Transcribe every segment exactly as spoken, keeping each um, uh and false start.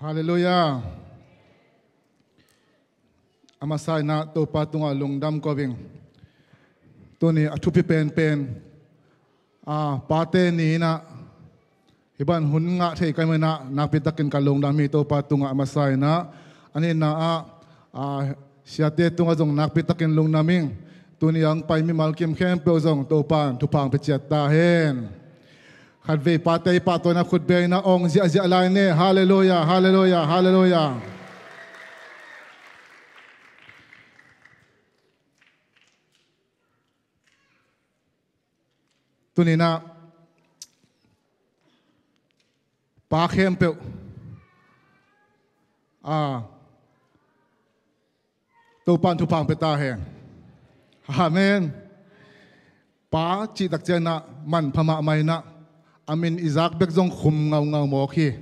Halleluiah. A masa inah Topa tungah lungdam ko ing. Tuni a thupi penpen, a, pate ni inah hih bang hun ngah thei ka hih manin ah nakpitakin ka lungdam hi Topa tungah. A masa inah, a nihna ah, a, siate tungah zong nakpitakin lungdam ing. Tuni a hong pai mimal kim khempeuh zong Topa in thupha hong pia ciat ta hen. Khatvei pate i pahtawi inah khut beng inah ong ziahziah lai ni. Halleluiah, halleluiah, halleluiah. Tuni inah pa khempeuh, a, Topa in thupha hong pia ta hen. Amen. Pa cih tak ciang inah manpha mahmah inah, a min i zak bek zong khum ngaungau mawk hi.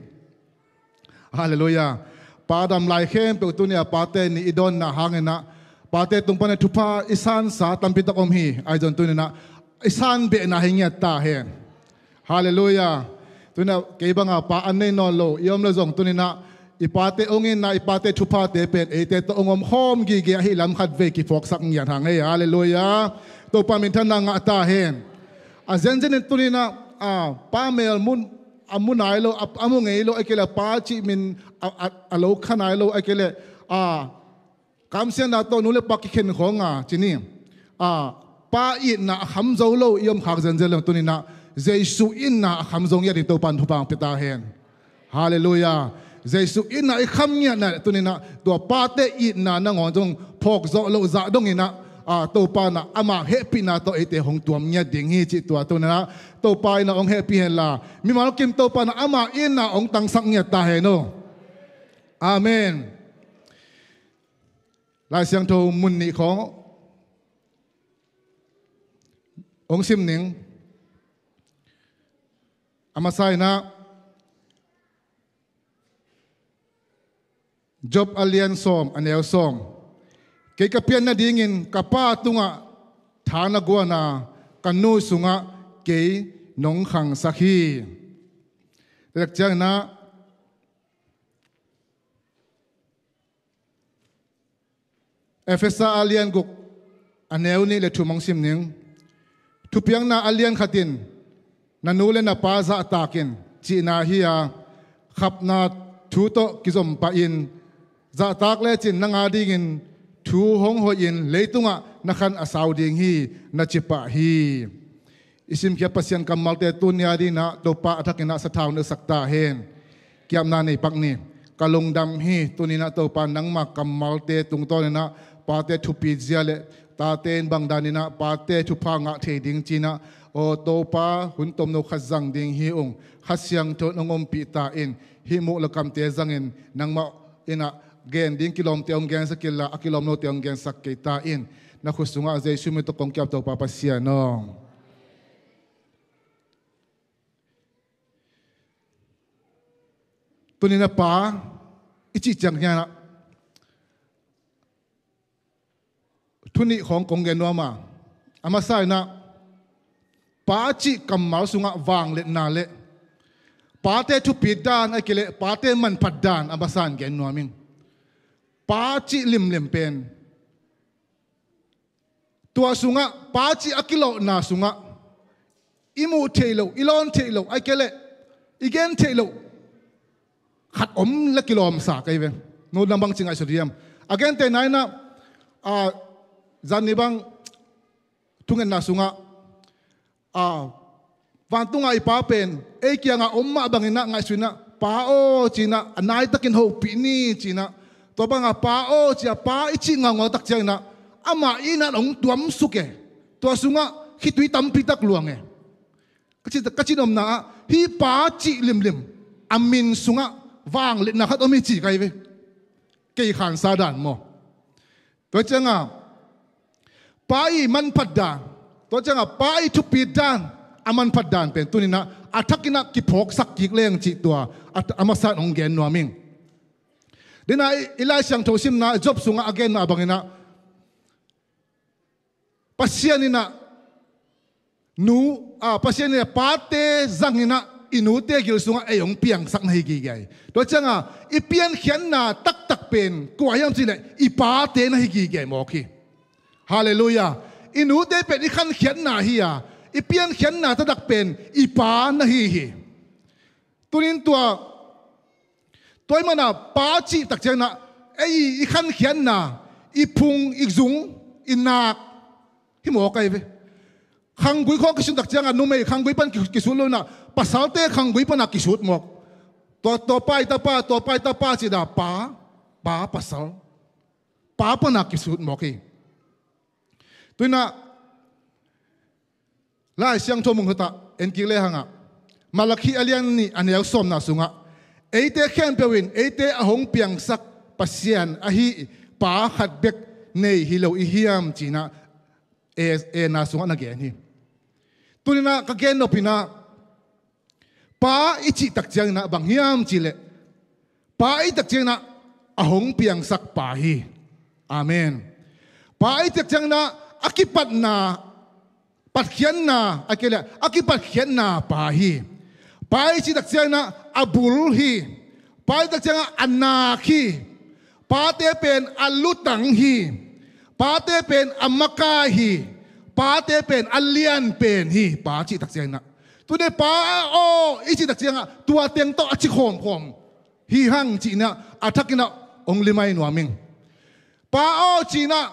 Halleluiah. Pa dam lai khempeuh tuni a pate ni i dawnna hang inah, pate tung pan a thupha i sansa tampi tak om hi. Ahi zong tuni inah i san behna hi ngiat ta hen. Halleluiah. Tuni inah kei banga pa an nei nawn lo i om le zong tuni inah i pate ong itna, i pate thuphate pen eite tawh ong om khawm gige ahih lam khatvei kiphawksak ngiat hang ei. Halleluiah. Topa minthanna ngah ta hen. A zenzen in tuni inah, a, pa mel mun, a mu nai lo, a, a mu ngei lo, ahih kei leh pa cih min a, a, a lo kha nai lo, ahih kei leh, a, kamsiatna tawh nu le pa kikhen khawng a ci ni. A, pa itna a kham zo lo i om khak zenzen lo tuni inah Jesu itna a kham zo ngiat ding Topa in thupha hong pia ta hen. Halleluiah. Jesu itna i kham ngiatna tuni inah tua pate itna nangawn zong phawk zawh loh zah dong inah, a, Topa inah ama hehpihna tawh eite hong tuam ngiat ding hi cih tua tuni inah Topa inah hong hehpih henla, mimal kim Topa inah ama itna hong tangsak ngiat ta hen aw. Amen. Lai Siangtho mun nih khawng hong sim ning. A masa inah Job a lian sawm, a neu sawm. Kei ka pian nadingin ka pa tungah tha na guan a, ka nu sungah kei nong khangsak hi. Tua tak ciang inah Efesa a lian guk, a neu nih le thum hong sim ning. Thupiakna a lian khat in, "Na nu le na pa zahtak in," cihna hi a, khapna thu tawh kizom pah in, zahtak lecin nang adingin thu hong hoihin leitungah na khan a sau ding hi, na ci pah hi. I simkhiat Pasian kammalte tuni a dingin ah Topa a thakin ah sathau na sak ta hen. Kiamna nei pak ni. Ka lungdam hi, tuni in ah Topa nangma kammalte tungtawnin ah pate thupi zia le tate in bang danin ah pate thupha ngah thei ding ci-in ah, aw Topa, hun tomno khat zang ding hi ung. Kha Siangtho in hong ompih ta in, hih muh le kamte zangin nangmah in ah gen ding kilawmte hong gensak inla, a kilawm lote hong gensak kei ta in. Na khut sungah Jesu min tawh kong kiap Topa Pasian aw. Tuni in ah pa i cih ciang hian ah thu nih khawng kong gen nuam a, a masa in ah pa cih kammal sungah vangliatna le pate thupit dan, ahih kei leh pate manphat dan a masa in gen nuam ing. Pa cih limlim pen tua sungah, pa cih a kilawhna sungah i muh theih loh, i lawn theih loh, ahih kei leh i gen theih loh khat om la kilawmsa ka hi ve. No dang bang ci ngaihsut hiam? A gentehna in ah, a, zan ni bang thungetna sungah, a, vantunga i Pa pen ei kiangah om mah bangin ah ngaihsun in ah, Pa aw, ci-in ah, a naitakin hopih ni, ci-in ah, tua bangah Pa aw, ci-a, Pa i cih ngaungau tak ciangin ah amah in ah hong tuamsuk e. Tua sungah khitui tampi tak luang e. Ka ci, ka cih nopna ah hih Pa cih limlim a min sungah vangliatna khat om hi ci ka hi ve. Kei khansa dan maw? Tua ciangah pa i manphat dan, tua ciangah pa i thupit dan, a manphat dan pen tuni in ah a thakin ah kiphawksak kik leng cih tua a, a masa in hong gen nuam ing. Dena i, i Lai Siangtho simna Job sungah a gen mah bangin ah Pasian in ah nu, a, Pasian in ah pate zangin ah i nute gil sungah ei hong piangsak na hi gige hi. Tua ciangah i piankhiatna taktak pen kua hiam cih leh i pate na hi gige mawk hi. Halleluiah. I nute pen i khankhiatna hi a, i piankhiatna taktak pen i pa na hi hi. Tunin tua, tua ahih manin ah pa cih tak ciangin ah ei i khankhiatna, i phung, i zung, i nak hi mawk ahi ve. Khanggui khawng kisut tak ciangah numei khanggui pan ki-, kisut lo-in ah pasalte khanggui panah kisut mawk. Tua, tua pa i tapa, tua pa i tapa cih dan pa, pa pasal, pa panah kisut mawk hi. Tuinah Lai Siangtho mun khatah en kik lehangah, Malakhi a lian nih a neu sawmna sungah, eite khempeuh in eite a hong piangsak Pasian ahi pa khat bek nei hi lo i hiam, ci-inah e, e na sungah na gen hi. Tuninah ka gen nopinah pa i cih tak cianginah bang hiam cih leh, pa i tak cianginah a hong piangsak pa hi. Amen. Pa i tak cianginah a kipatna, patkhiatna, a kei leh a kipatkhiatna pa hi. Pa i cih tak cianginah a bul hi. Pa i tak cianginah a nak hi. Pate pen a lutang hi. Pate pen a makai hi. Pate pen a lianpen hi. Pa cih tak cianginah, tuni pa aw i cih tak ciangah tua teng tawh a ci khawmkhawm hi hang, ci-inah a thakinah hong limai nuam ing. Pa aw ci-inah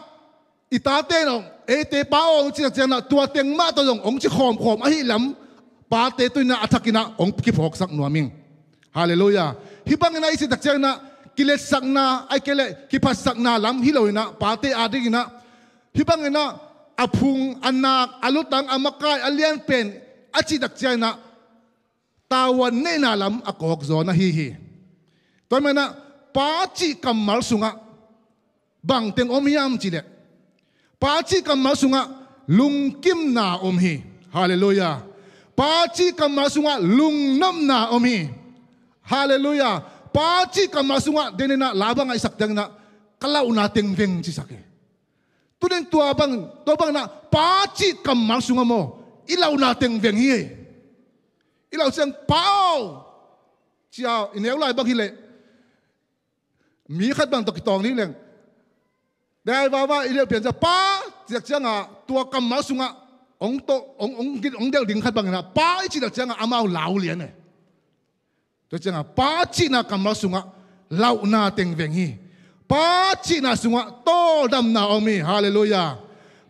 i tate in hong, eite pa aw hong cih tak cianginah tua teng mah tawh zong hong ci khawmkhawm ahih lam, pate tuninah a thakinah hong kiphawksak nuam ing. Halleluiah. Hih banginah i cih tak cianginah kiletsakna, a kei leh kiphatsakna lam hi loinah, pate adinginah hih banginah a phung, a nak, a lutang, a makai, a lianpen a cih tak cianginah tavuan neihna lam a kawkzaw na hi hi. Tua ahih maninah pa cih kammal sungah bang teng om hiam cih leh, pa cih kammal sungah lungkimna om hi. Halleluiah. Pa cih kammal sungah lungnopna om hi. Halleluiah. Pa cih kammal sungah, deninah la bangah i sak cianginah ka lauhna teng veng cisak hi. Tunin tua bang, tua banginah pa cih kammal sungah maw i lauhna teng veng hi. I lauh ciang pa aw ci-a i neu lai bang hi leh, mi khat bang tawh kitawng ni leng, dai vava i leh pian ciang pa cih tak ciangah tua kammal sungah hong tawh, hong, hong, hong delh ding khat banginah pa i cih tak ciangah amau lau lian e. Tua ciangah pa cihna kammal sungah lauhna teng veng hi. Pa cihna sungah tawldamna om hi. Halleluiah.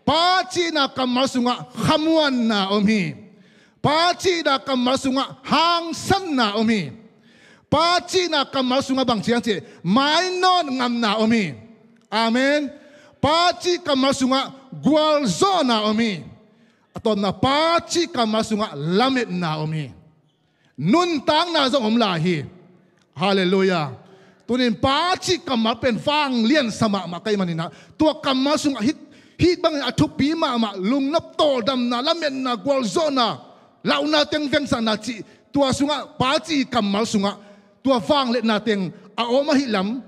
Pa cihna kammal sungah khamuanna om hi. Pa cihna kammal sungah hangsanna om hi. Pa cihna kammal sungah bang ci hiam cih leh mainawt ngamna om hi. Amen. Pa cih kammal sungah gualzawhna om hi. A tawpna, pa cih kammal sungah lametna om hi. Nuntakna zong om lai hi. Halleluiah. Tunin pa cih kammal pen vangliansa mahmah ka hih maninah tua kammal sungah hih, hih bangin a thupi mahmah lungnop, tawldamna, lametna, gualzawhna, lauhna teng vengsakna cih, tua sungah pa cih kammal sungah tua vangliatna teng a om ahih lam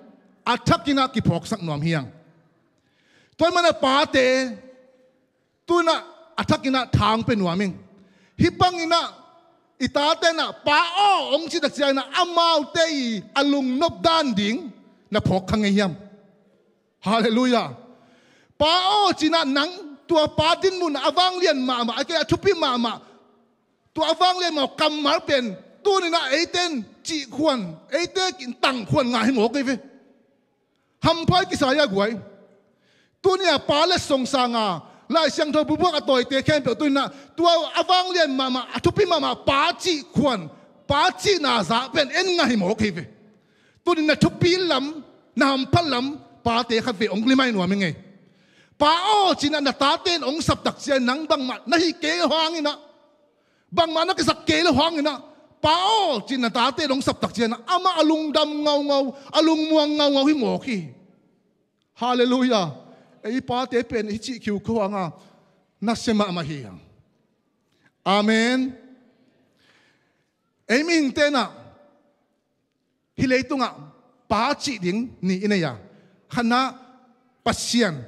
a thakinah kiphawksak nuam hi hang. Tua ahih maninah pate tunah a thakinah thang pia nuam ing. Hih banginah i tate inah pa aw hong cih tak cianginah amaute i a lungnop dan ding na phawk kha ngei hiam? Halleluiah. Pa aw cinah nang tua pa dinmun a vanglian mahmah, a kei a thupi mahmah, tua a vanglian mahmah kammal pen tuninah eite in cih khuan, eite in tang khuan ngah hi mawk ei ve. Hampha i kisa hi a guai. Tuni-a pa letsong sanga Lai Siangtho bubuak a tawite khempeuh tuninah tua a vanglian mahmah, a thupi mahmah pa cih khuan, pa cihna zah pen en ngah hi mawk hi ve. Tunin na thupi lam, na hamphat lam pate khat vei hong limai nuam hi ngei. Pa aw cinah na tate in hong sap tak ciang nang bangmah na hih kei lo hanginah, bangmah na kisak kei lo hanginah, pa aw cinah na tate in hong sap tak cianginah amah a lungdam ngaungau, a lungmuang ngaungau hi mawk hi. Halleluiah. Ei pate pen i cih khiukhiu hanga nasia mahmah hi hang. Amen. Ei mihingte inah hih leitungah pa cih ding nih i nei a, khatna Pasian.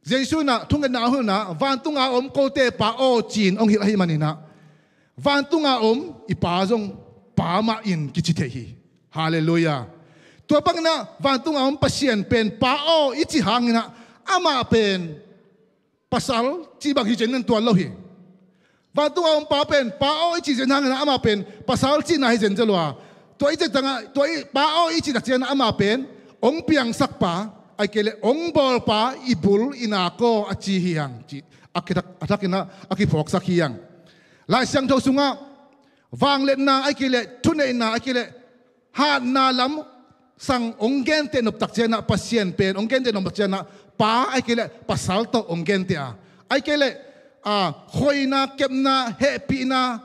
Jesu inah thungetna a hong hilhna, vantunga om kote pa aw ci-in hong hilh ahih maninah Vantunga om i Pa zong Pa mah in kici thei hi. Halleluiah. Tua bangin ah vantunga om Pasian pen Pa aw i cih hangin ah amah pen pasal cih bang hi zen nan tuan lo hi. Vantunga om Pa pen Pa aw i cih zen hangin ah amah pen pasal cihna hi zenzen lua. Tua i cih tangah tua i Pa aw i cih tak ciangin ah amah pen hong piangsak pa, ahih kei leh hong bawl pa, i bul i nak aw a ci hi hang cih a kitak a thakin ah a kiphawksak hi hang. Lai Siangtho sungah vangliatna ahih kei leh thuneihna ahih kei leh hatna lam sang hong genteh nop tak ciangin ah Pasian pen hong genteh nop tak ciangin ah Pa ahih kei leh pasal tawh hong genteh a, ahih kei leh a, khoina, kepna, hehpihna,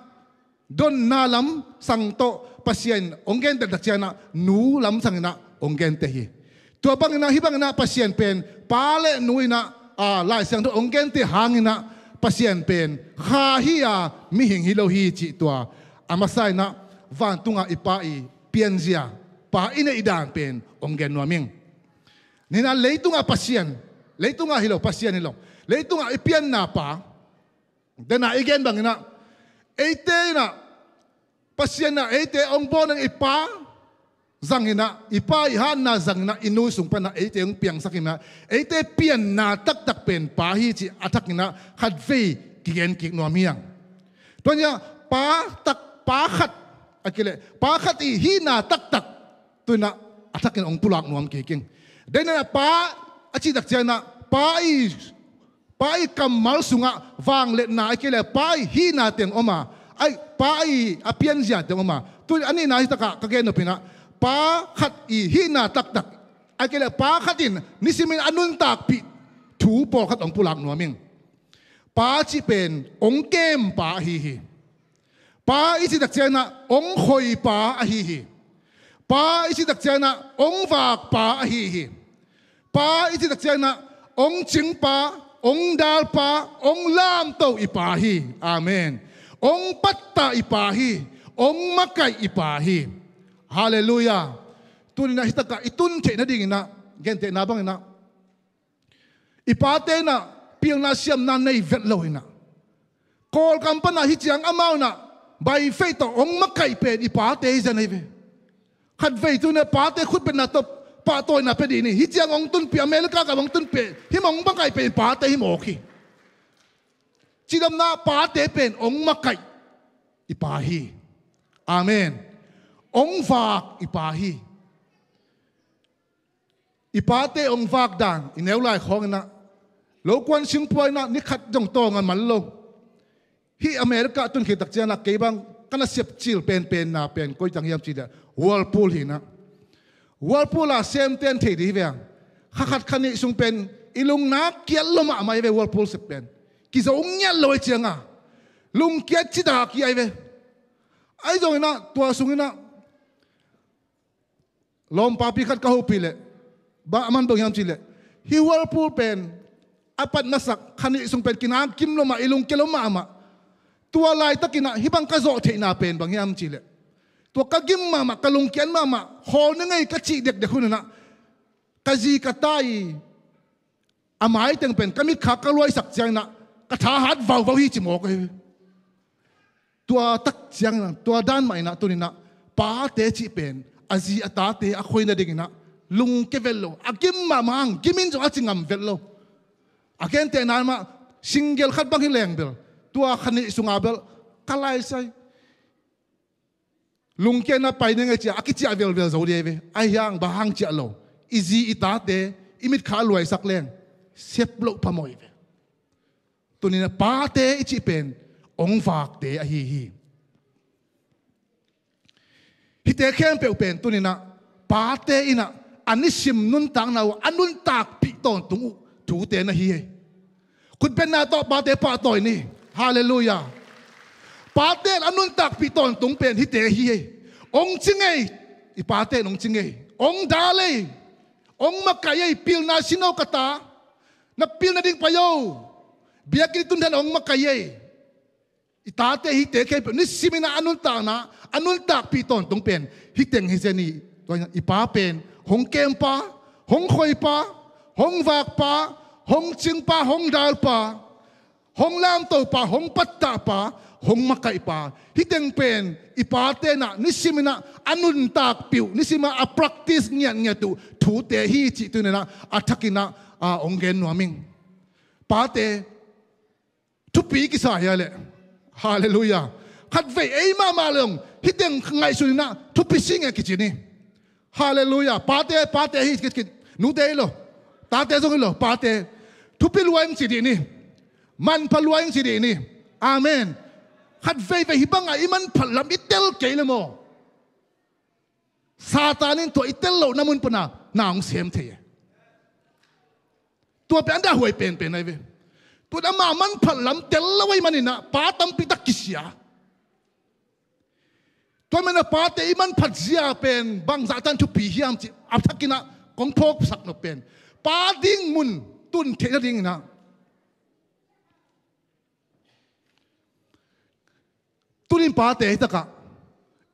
donna lam sang tawh Pasian hong genteh tak ciangin ah nu lam sangin ah hong genteh hi. Tua bangin ah hih bangin ah Pasian pen Pa le Nu in ah a, Lai Siangtho hong genteh hangin ah Pasian pen Kha hi a, mihing hi lo hi cih tua a masa in ah vantunga i Pa i pianzia, Pa i neih dan pen hong gen nuam ing. Nina leitungah Pasian, leitungah hi lo, Pasian hi lo, leitungah i pianna Pa, dena i gen bangin ah eite in ah Pasian in ah eite hong bawl nang i Pa zangin ah, i Pa i hatna zangin ah i nu sung pan ah eite hong piangsak in ah eite pianna taktak pen Pa hi cih a thakin ah khatvei kigen kik nuam hi hang. Tua ni ah Pa tak, Pa khat ahih kei leh Pa khat i hihna taktak tu in ah a thakin hong pulak nuam kik ing. Dena Pa a cih tak ciangin ah Pa i Pa i kammal sungah vangliatna ahih kei leh Pa i hihna teng om a, ahih Pa i a pianzia teng om a. Tu a nihna hi takah ka gen nop in ah Pa khat i hihna taktak ahih kei leh Pa khat in nisimin a nuntakpih thu pawlkhat hong pulak nuam ing. Pa cih pen hong kem Pa ahi hi. Pa i cih tak ciangin ah hong khoi Pa ahi hi. Pa i cih tak ciangin ah hong vak Pa ahi hi. Pa i cih tak ciangin ah hong cing Pa, hong dal Pa, hong lamto i Pa hi. Amen. Hong pattah i Pa hi. Hong makaih i Pa hi. Halleluiah. Tuni in ah hi takah i tun theih nadingin ah gentehna bangin ah i pate in ah pilna siamna nei vet lo in ah Kawlgam pan ah hih ciang amau in ah by faith tawh hong makaih pen i pate hi zen ahi ve. Khatvei tu in ah pate khutbetna tawh pahtawina pia dih ni. Hih ciang hong tunpih, America gam hong tunpih, hih mah hong makaih pen i pate hi mawk hi. Cidamna pate pen hong makaih i Pa hi. Amen. Hong vak i Pa hi. I pate hong vak dan i neu lai khawng in ah lokuan singpua in ah ni khat zong tawng a man lo. Hih America tun khit tak ciangin ah kei bang ka nasep cil penpenna pen koi tang hiam cih leh Whirlpool hi in ah. Whirlpool a semte in thei dih hi ve. Kha khat kha nih sung pen i lung nak kiat lo mahmah hi ve Whirlpool sep pen. Kizo ngiat lo ahih ciangin lungkiat citak hi ahi ve. Ahi zongin ah tua sungin ah lawmpapi khat ka hopih leh, bang a man bang hiam cih leh, hih Whirlpool pen a pat masak kha nih sung pen kinak kim lo mah, i lungkia lo mahmah. Tua laitakin ah hih bang ka zawh theihna pen bang hiam cih leh, tua ka gim mahmah, ka lungkiat mahmah, khawl ni ngei ka cih dekdek hun in ah ka zi ka ta i a maiteng pen ka mitkha ka luaisak ciangin ah ka thahat vauvau hi ci mawk ahi. Tua tak ciangin ah, tua dan mah in ah tuni in ah pate cih pen a zi a tate a khoi nadingin ah lungkia vet lo. A gim mahmah hang, gim in zong a ci ngam vet lo. A gentehna mah single khat bang hi leng bel, tua kha nih sunga bel ka laisai lungkiatna pai ning e cia a kiciah velvel zo dih ahi ve. Ahi hang bang hang ciah lo, i zi i tate i mitkha a luaisak leng sep loh phamawh hi ve. Tuni in ah pate i cih pen hong vakte ahi hi. Hihte khempeuh pen tuni in ah pate in ah a nisim nuntakna uh a nuntakpih tawntung uh thute na hi hi. Khutbetna tawh pate pahtawi ni. Halleluiah. Pate in a nuntakpih tawntung pen hihte hi hi. Hong ci ngei, i pate in hong ci ngei. Hong dal ei. Hong makaih ei, pilna sino ka ta. Na pilna ding pai o. Biakinn i tun dan hong makaih ei. I tate hihte khempeuh nisimin ah a nuntakna a nuntakpih tawntung pen hih teng hi zen hi. Tua in ah i Pa pen hong kem Pa, hong khoi Pa, hong vak Pa, hong cing Pa, hong dal Pa, hong lamto Pa, hong pattah Pa, hong makaihpa, hih teng pen i pate in ah nisim in ah a nuntakpih uh, nisim ah a practice ngiatngiat uh thute hi cih tuni in ah a thak in ah, ah, hong gen nuam ing. Pate, thupi kisa hia leh? Halleluiah. Khatvei ei mahmah leh hong hih teng ngaihsun in ah thupi sing e kici ni. Halleluiah. Pate, pate hi kit kit. Nute hi lo. Tate zong hi lo. Pate, thupi lua ing ci dih ni. Manpha lua ing ci dih ni. Amen. Khatveivei hih bangah i manphat lam i tel kei leh maw, Satan in tua i tel lohna mun pana na hong sem thei e. Tua pen a dahhuai penpen ahi ve. Tua in amah manphat lam tel lo ahih manin ah pa tampi tak kisia. Tua ahih manin ah pate i manphat zia pen bangzah tan thupi hiam cih a thak in ah kong phawksak nop pen, pa ding mun tun theih nading in ah Tuni in pate hi takah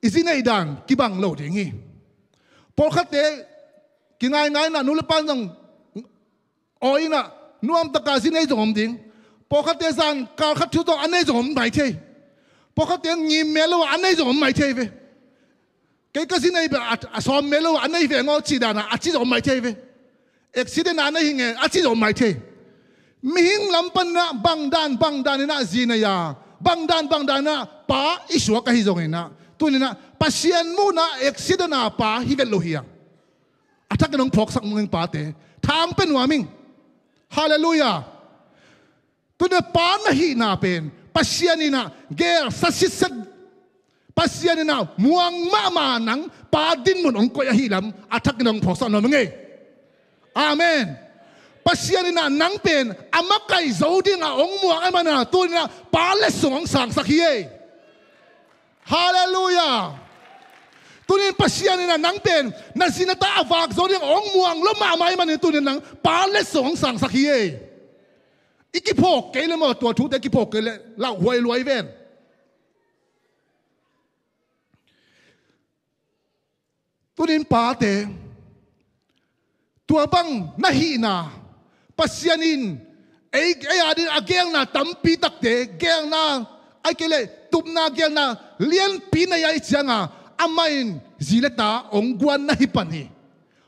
i zi neih dan kibang lo ding hi. Pawlkhatte kingaingai in ah nu le pa in zong awi in ah nuam takah zi nei zong om ding. Pawlkhatte zan kal khat thu tawh a nei zong om mai thei. Pawlkhatte ngim mel lo ah a nei zong om mai thei ve. Kei ka zi nei bek a, a sawm mel lo a nei veng aw cih dan a, a ci zong om mai thei ve. Accident a nei hi nge a ci zong om mai thei. Mihing lam pan in ah bang dan bang dan in ah zi nei a, bang dan bang dan in ah pa i suak ahi zongin ah, tuni in ah Pasian muhna accident a pa hi vet lo hi a. A thak in hong phawksak nuam ing pate. Tha hong pia nuam ing. Halleluiah. Tuni pa na hihna pen Pasian in ah gelsa sitset, Pasian in ah muang mahmah nang pa dinmun hong koih ahih lam a thak in hong phawksak nuam ing ei. Amen. Pasian in ah nang pen a makaih zo dingah hong muang ahih manin ah tuni in ah pa letsong hong sangsak hi ei. Halleluiah. Tuni in Pasian in ah nang pen na zi na ta a vak zo dingah hong muang lo mahmah ahih manin tuni in nang pa letsong hong sangsak hi ei. I kiphawk kei leh maw, tua thute kiphawk kei leh lauhuai lua hi ven. Tuni in pate, tua bang na hihna, Pasian in ei, ei adingin a gelna tampi takte, gelna ahih kei leh tupna gelna lianpi na hi ahih ciangah amah in zi le ta hong guan na hi pan hi.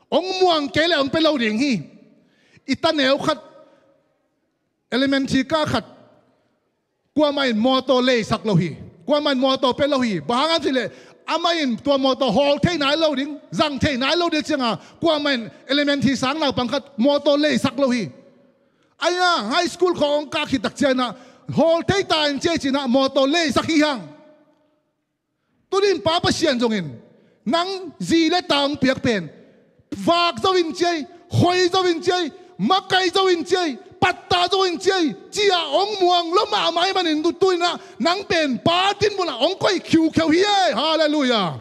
Hong muang kei leh hong pia lo ding hi. I ta neu khat, elementary kah khat, kuamah in mawtaw leisak lo hi. Kuamah in mawtaw pia lo hi. Bang hang hiam cih leh amah in tua mawtaw hawl thei nai lo ding, zang thei nai lo ding ciangah kuamah in elementary sang naupang khat mawtaw leisak lo hi. Ahi hang high school khawng hong kah khit tak ciangin ah hawl thei ta in ci ei ci-in ah mawtaw leisak hi hang. Tuni in Pa Pasian zongin nang zi le ta hong piak pen vak zo in ci ei, khoi zo in ci ei, makaih zo in ci ei, pattah zo in ci ei, ci-a hong muang lo mahmah ahih manin tu-in ah nang pen Pa dinmun ah hong koih khiukheu hi ei. Halleluiah.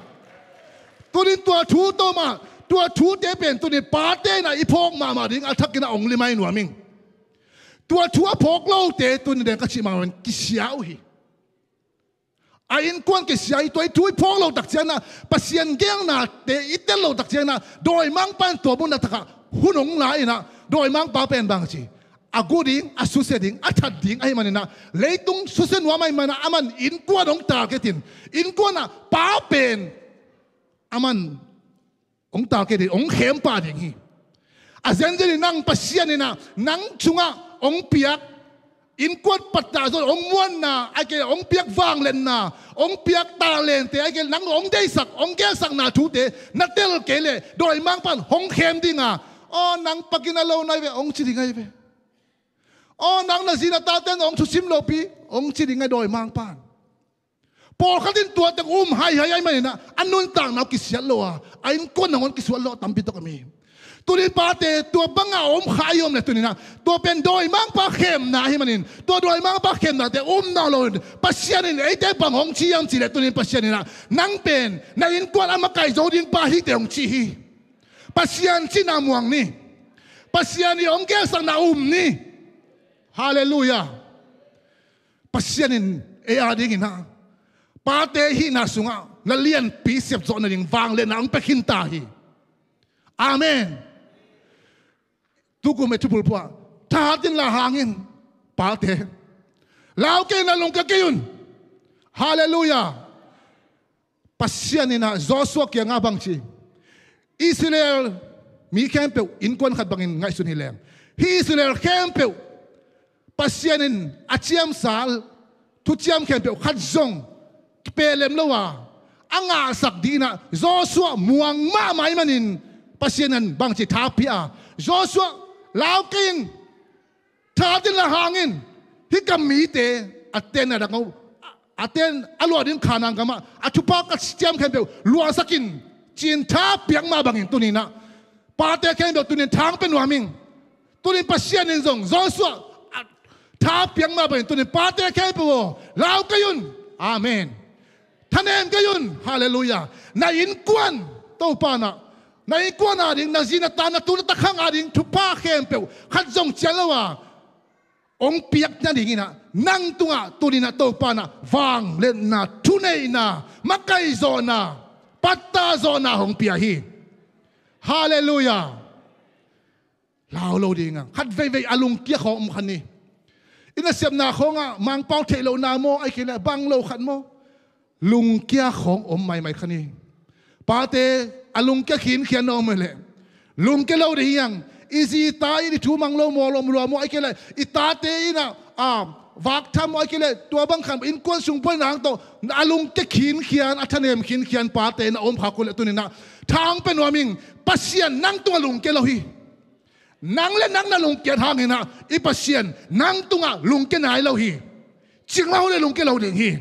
Tuni in tua thu tawh mah, tua thute pen tuni in pate in ah i phawk mahmah ding a thak in ah hong limai nuam ing. Tua thu a phawk lote tuni in deng ka cih mahmah in kisia uh hi. A innkuan kisia hi. Tua i thu i phawk loh tak ciangin ah, Pasian gelnate i tel loh tak ciangin ah, dawimangpa in tua mun a takah hun hong la in ah, dawimangpa pen bang ci, a gu ding, a susia ding, a that ding ahih manin ah, leitung susia nuam ahih manin ah, aman innkuan hong target in, innkuan ah pa pen aman hong target in, hong khem pah ding hi. A zenzen in nang Pasian in ah nang sungah hong piak innkuan pattah zo, hong muanna, ahih kei leh hong piak vangliatna, hong piak talente, ahih kei leh nang hong deihsak, hong gelsakna thute na tel kei leh dawimangpa in hong khem ding a, aw nang Pa Gina lo na hi ve hong ci ding ahi ve. Aw nang na zi na tate in hong thusim lopi hong ci ding ahi dawimangpa in. Pawlkhat in tua teng um haihai ahih manin ah, a nuntakna uh kisiat lo a, a innkuan nangawn kisuat lo a tampi tawh om hi. Tuni in pate, tua bangah a om kha i om leh tuni in ah, tua pen dawimangpa khemna ahih manin, tua dawimangpa khemnate um nawn lo in, Pasian in eite bang hong ci hiam cih leh tuni in Pasian in ah, nang pen na innkuan a makaih zo ding pa hi teh hong ci hi. Pasian cihna muang ni. Pasian in hong gelsakna um ni. Halleluiah. Pasian in ei a dingin ah, pate hihna sungah na lianpi sepzawh nading vangliatna hong pia khinta hi. Amen. Tukum e thupulphuah, thahat in la hang in, pate. Lau kei in ah lungkia kei un. Halleluiah. Pasian in ah Joshua kiangah bang ci? Israel mi khempeuh innkuan khat bangin ngaihsun hi leng, hih Israel khempeuh Pasian in a ciamsal thuciam khempeuh khat zong kipehlem lo a, a ngahsak dingin ah Joshua muang mahmah ahih manin Pasian in bang ci? Tha pia a, Joshua, lau kei in, tha din la hang in, hih ka mite a tenna dang uh, a ten a luah ding Kanaan gamah a thupha ka ciam khempeuh luahsak in, ci-in tha piak mah bangin tuni-in ah pate khempeuh tuni-in thang pia nuam ing. Tuni-in Pasian in zong Joshua a tha piak mah bangin tuni-in pate khempeuh aw, lau kei un. Amen. Thanem kei un. Halleluiah. Na innkuan Topa in ah, na innkuan ading, na zi na ta, na tu na ta khang ading thupha khempeuh khat zong cian lo a hong piak nadingin ah nang tungah tuni-in ah Topa in ah vangliatna, thuneihna, makaihzawhna, pattahzawhna hong pia hi. Halleluiah. Lau lo ding a, khat veivei a lungkia khawng om kha ni. I nasepna khawngah Mangpau theih lohna maw, ahih kei leh bang lo khat maw, lungkia khawng om maimai kha ni. Pate a lungkia khinkhian na om hi leh, lungkia lo ding hi hang. I zi i ta in i thu mang lo maw, lawm lua maw, ahih kei leh i tate in ah, a, vak tham maw, ahih kei leh tua bang khat innkuan sung buaina hang tawh a lungkia khinkhian, a thanem khinkhian pate na om khak uh leh tuni-in ah thang pia nuam ing. Pasian nang tungah lungkia lo hi. Nang le nang na lungkiat hangin ah i Pasian nang tungah lungkia nai lo hi. Cing lo le lungkia lo ding hi.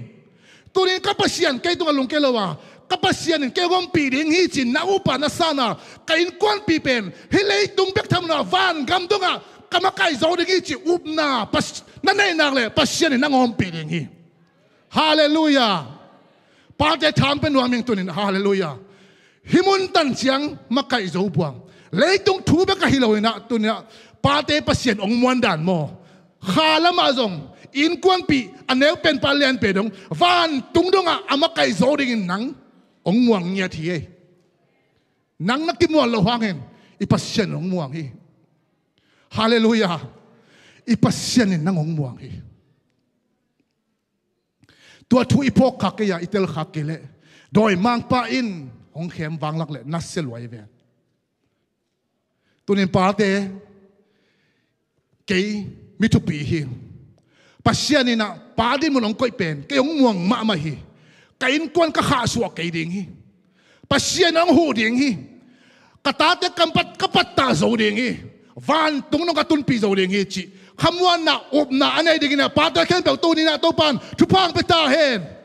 Tuni-in ka Pasian kei tungah lungkia lo a, ka Pasian in kei hong ompih ding hi ci-in na up a, na san a, ka innkuanpih pen hih leitung bek tham lo a, vangam dongah ka makaih zo ding hi ci-in upna Pas-, na neih nak leh Pasian in nang hong ompih ding hi. Halleluiah. Pate thang pia nuam ing tuni-in. Halleluiah. Hih mun tan ciang makaih zo buang, leitung thu bek ahi lo-in ah tuni-in ah pate Pasian hong muan dan maw, kha lamah zong innkuanpih a neu pen pa lianpen dong vantung dongah a makaih zo dingin nang hong muang ngiat hi. Nang na kimuan loh hangin i Pasian hong muang hi. Halleluiah. I Pasian in nang hong muang hi. Tua thu i phawk khak kei a, i tel khak kei leh dawimangpa in hong khem vanglak leh nasia lua hi ve. Tuni-in pate, kei mi thupi hi. Pasian in ah pa dinmun hong koih pen kei hong muang mahmah hi. Ka innkuan ka khahsuah kei ding hi. Pasian in hong huh ding hi. Ka tate ka pat, ka pattah zo ding hi. Vantung dong ka tunpih zo ding hi cih khamuanna, upna a nei dingin ah pate khempeuh tuni-in ah Topa in thupha hong pia ta hen.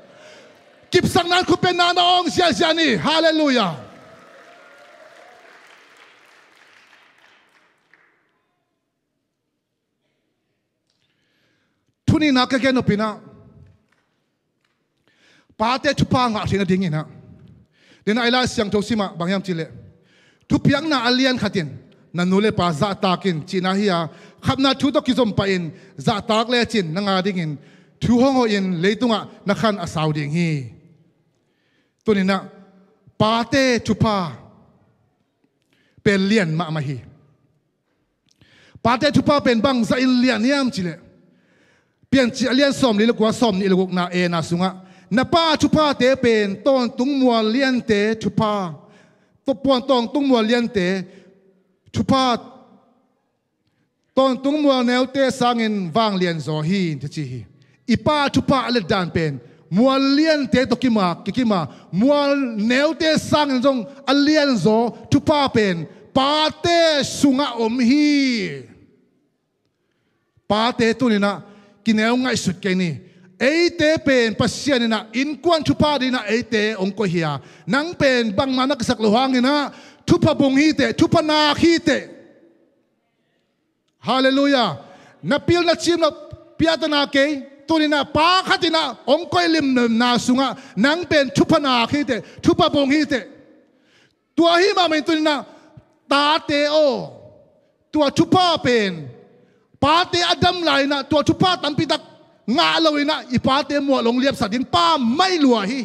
Kipsakna, khutbetna na awng ziahziah ni. Halleluiah. Tuni-in ah ka gen nop in ah pate thupha ngah theih nadingin ah, tuni-in ah i Lai Siangtho simah bang hiam cih leh, thupiakna a lian khat in, na nu le pa zahtak in, cihna hi a, khapna thu tawh kizom pah in zahtak lecin nang adingin thu hong hoihin leitungah na khan a sau ding hi. Tuni-in ah pate thupha pen lian mahmah hi. Pate thupha pen bangzah in lian hiam cih leh, Piancil a lian sawmli le kua, sawmnih le gukna, ena sungah, na pa thuphate pen tawntung mual liante thupha, tawntung mual liante thupha, tawntung mual neute sangin vanglian zaw hi, ci hi. I pa thupha a letdan pen mual liante tawh kima, kikima, mual neute sangin zong a lianzaw thupha pen pate sungah om hi. Pate, tuni-in ah kineu ngaihsut kei ni. Eite pen Pasian in ah innkuan thupha dingin ah eite hong koih hi a, nang pen bangmah na kisak loh hangin ah thupha bung hi teh, thupha nak hi teh. Halleluiah. Na pil na cim na piatana kei, tuni-in ah pa khat in ah hong koih limlimna sungah nang pen thupha nak hi teh, thupha bung hi teh. Tua ahih manin tuni-in ah tate aw, tua thupha pen pate a dam lai-in ah tua thupha tampitak ngah loin ah i pate mual hong liapsak ding pa mai lua hi.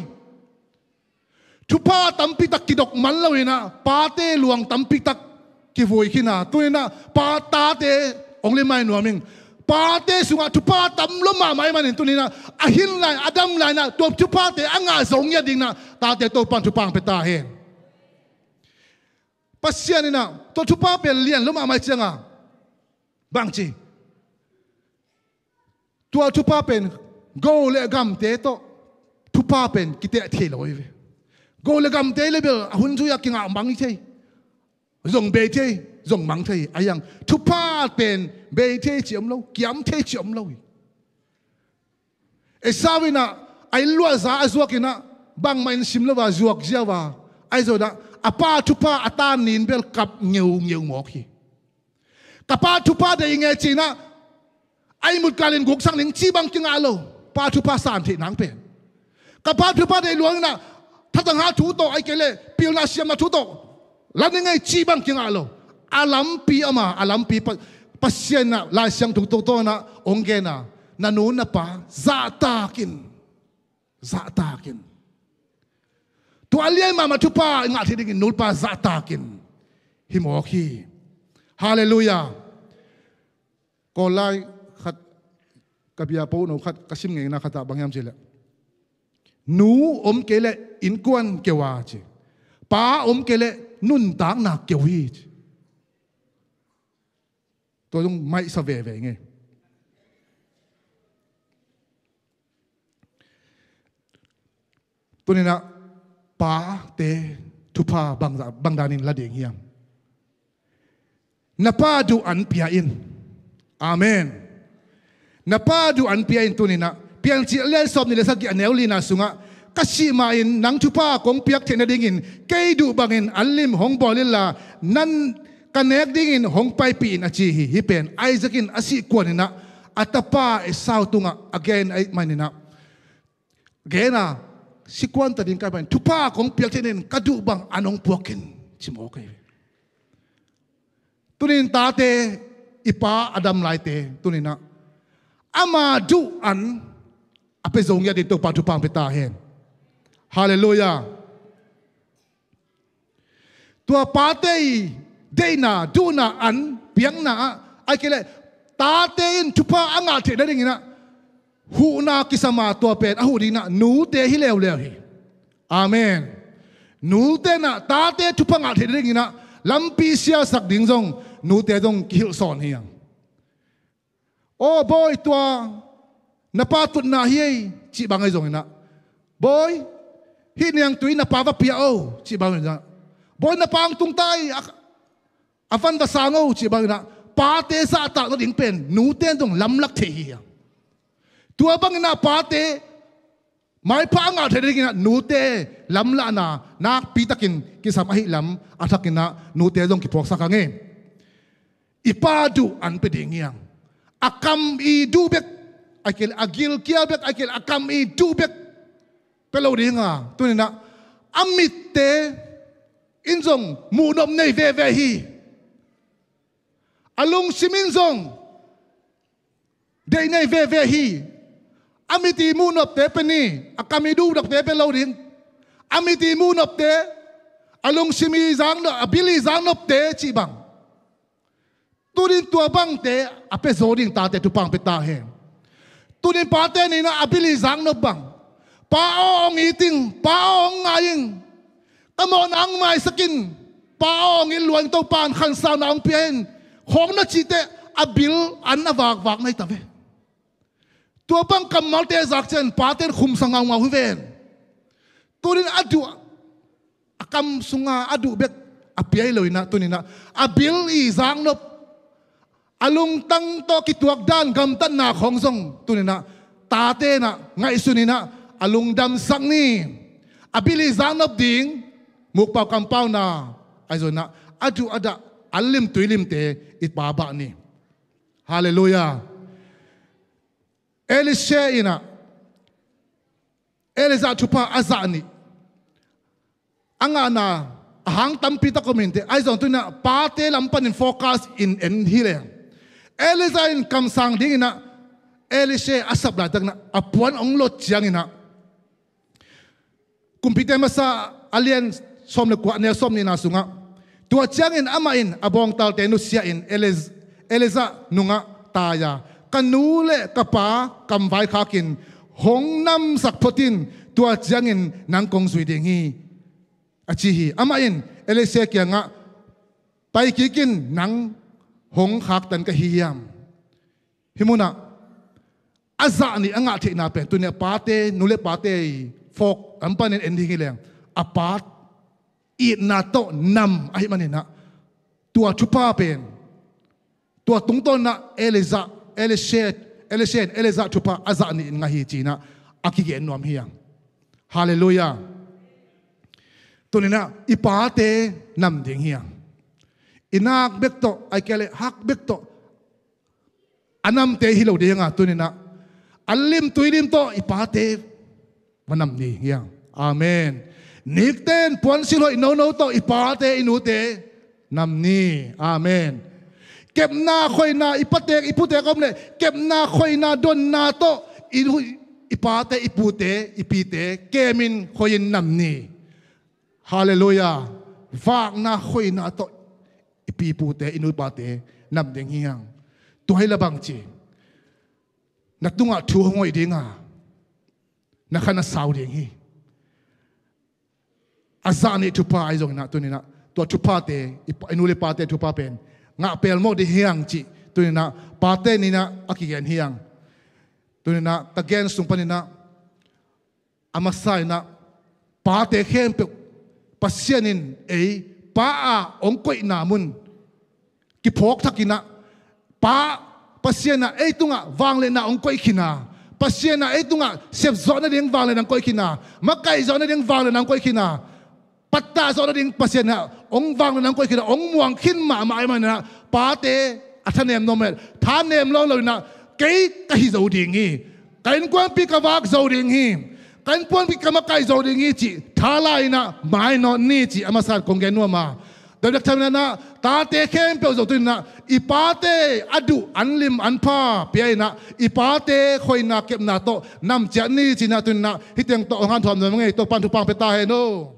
Thupha tampitak kidok man loin ah pate luang tampitak kivui khin a, tuni-in ah pa, tate hong limai nuam ing. Pate sungah thupha tam lua mahmah ahih manin tuni-in ah, a hin lai, a dam lai-in ah, tua thuphate a ngah zo ngiat dingin ah, tate Topa'n thupha hong pia ta hen. Pasian in ah tua thupha pen lian lua mahmah ahih ciangin, bangci, tua thupha pen go le gamte tawh thupha pen kiteh thei lo hi ve. Go le gamte le bel a hun zui-a kingah mang hi thei, zong bei thei, zong mang thei. Ahi zongin thupha pen bei thei cih om lo, kiam thei cih om lo hi. Esau in ah a inn luahza a zuakin ah, bangmah in sim lo a zuak ziau a, ahi zongin ah a pa thupha a tan ni-in bel kap ngeungeu mawk hi. Ka pa thupha deih ing e ci-in ah, a ihmut kalin guksak ning cih bang kingah lo. Pa thupha san theih nang pen. Ka pa thupha deih luang in ah, thatangah thu tawh, ahih kei leh pilna siamna thu tawh la ning ei cih bang kingah lo. A lampi om a, a lampi Pa, Pasian in ah Lai Siangtho tungtawn ah hong gen a, na nu na pa zahtak in. Zahtak in. Tua a lian mahmah thupha i ngah theih dingin nu le pa zahtak in. Hi mawk hi. Halleluiah. Kawl lai khat, ka biapo no khat ka sim ngeina khat ah bang hiam cih leh, nu om kei leh innkuan keu a ci, pa om kei leh nuntakna keu hi ci. Tua zong maihsa veve ing e. Tuni-in ah pate thupha bang, bang danin la ding hiam? Na pa duh an pia in. Amen. Na pa duh an pia in. Tuni-in ah Piancil a lian sawmnih le sagih a neu lina sungah, ka sih ma-in nang thupha kong piak theih nadingin kei duh bangin an lim hong bawl inla, nan ka nek dingin hong paipih in a ci hi. Hih pen Isaac in a sih kuanin ah a tapa Esau tungah a gen ahih manin ah, gen a, si kuan ta ding ka hih manin thupha kong piak theih nadingin ka duh bang an hong puak in ci mawk hi. Tuni-in tate, i pa a dam laite, tuni-in ah ama duh an a pia zo ngiat dingin Topa thupha hong pia ta hen. Halleluiah. Tua pate i deihna, duhna, an piakna ah, ahih kei leh tate in thupha a ngah theih nadingin ah huhna kisam a, tua pen a huh dingin ah nute hi leuleu hi. Amen. Nute in ah tate thupha ngah theih nadingin ah lampi sialsak ding zong nute zong kihilh sawn hi hang. Aw bawi, tua na pa tutna hi ei cih bang ahi zongin ah, bawi, hih niangtui na pa va pia o cih bangin ah, bawi, na pa hong tung ta ei, a, a van va sang o cih bangin ah, pate zahtak nading pen nute in zong lamlak thei hi hang. Tua bangin ah pate maipha a ngah theih dingin ah nute lamlahna nakpi takin kisam ahih lam a thakin ah nute zong kiphuaksak hang e. I pa duh an pia ding hi hang. A kam i duh bek, ahih kei leh a gilkial bek, ahih kei leh a kam i duh bek pia lo ding a, tuni-in ah a mitte in zong muhnop nei veve hi. A lungsim in zong deih nei veve hi. A mit i muhnopte pia ni, a kam i duhnopte pia lo ding. A mit i muhnopte, a lungsim i zaknop, a bil i zaknopte cih bang. Tuni-in tua bangte a pia zo ding tate thupha hong pia ta hen. Tuni-in pate in ah a bil i zaknop bang, pa aw hong it ing, pa aw hong ngai ing, ka mawhna hong maisak in, pa aw hong it lua ing, Topa in khansauna hong pia in, khawng na cih teh a bil an a vakvak na hi ta ve. Tua bang kammalte a zak ciangin pate in khumsa ngaungau hi ven. Tuni-in a duh, a kam sunga a duh bek a pia hi lo-in ah, tuni-in ah a bil i zaknop, a lungtang tawh kituak dan gamtatna khawng zong tuni-in ah tate in ah ngaihsun in ah a lungdamsak ni. A bil i zaknop ding mukpau kampauna ahi zongin ah a duh a dah, an lim tui limte i pabah ni. Halleluiah. Elisha in ah Elijah thupha a zah nih. A ngahna a hang tampi tak om inteh, ahi zong tuni-in ah pate lam panin focus in en hi leng, Elijah in kamsang dingin ah Elisha a sap laitakin ah a puan hong lot ciangin ah, Kumpite Masa a lian sawm le kua, a neu sawmnihna sungah, tua ciangin amah in a bawngtalte nusia-in Eliz-, Elijah nungah tai-a, ka nu le ka pa kamvai khakin hong namsak phot in, tua ciangin nang kong zui ding hi, a ci hi. Amah in Elisha kiangah, pai kik in, nang hong khaktan ka hi hiam? Hih munah a zah nih a ngah theihna pen tuni-ah pate, nu le pate i fawk an panin en ding hi leng, a pa itna tawh nam ahih maninah, tua thupha pen, tua tungtawnah Elijah, Elisha, Elisha in Elijah thupha a zah nih in ngah hi cinah a kigen nuam hi hang. Halleluiah. Tuninah i pate nam ding hi hang. I nak bek tawh, ai kei leh hak bek tawh a namte hi lo ding a, tuninah a lim tui lim tawh i pate va nam ni hi hang. Amen. Nikten puansilh hoih nono tawh i pate i nute nam ni. Amen. Kepna khoina i patek i putek om leh, kepna khoina donna tawh i, i pate i pute i pite kemin khoihin nam ni. Halleluiah. Vakna khoina tawh i pipute i nupate nam ding hi hang. Tua hi la bang ci, na tungah thu hong hoih dinga, na kha na sau ding hi. A zah nih thupha ahi zonginah tuninah tua thuphate, i pa, i nu le pate thupha pen ngah pelmawh ding hi hang cih tuninah pate ninah a kigen hi hang. Tuninah ka gen sung paninah a masa inah pate khempeuh Pasian in ei pa a hong koihna mun kiphawk thakinah, pa, Pasian ah ei tungah vangliatna hong koih khina, Pasian ah ei tungah sepzawh nading vangliatna hong koih khina, makaih zawh nading vangliatna hong koih khina, pattah zawh nading Pasian ah hong vangliatna hong koih khina, hong muang khin mahmah ahih maninah pate a thanem nuam met, thanem lo loinah kei ka hi zo ding hi, ka innkuanpi ka vak zo ding hi, ka innkuanpi ka makaih zo ding hi cih thala inah mainawt ni cih a masa kong gen nuam a. Dawidak thaminah tate khempeuh zo tuninah i pate a duh an lim an pha pia inah i pate khoina kepna tawh nam ciat ni cinah tuninah hih teng tawh hong hanthawn nuam ngei, Topan thupha pia ta hen aw.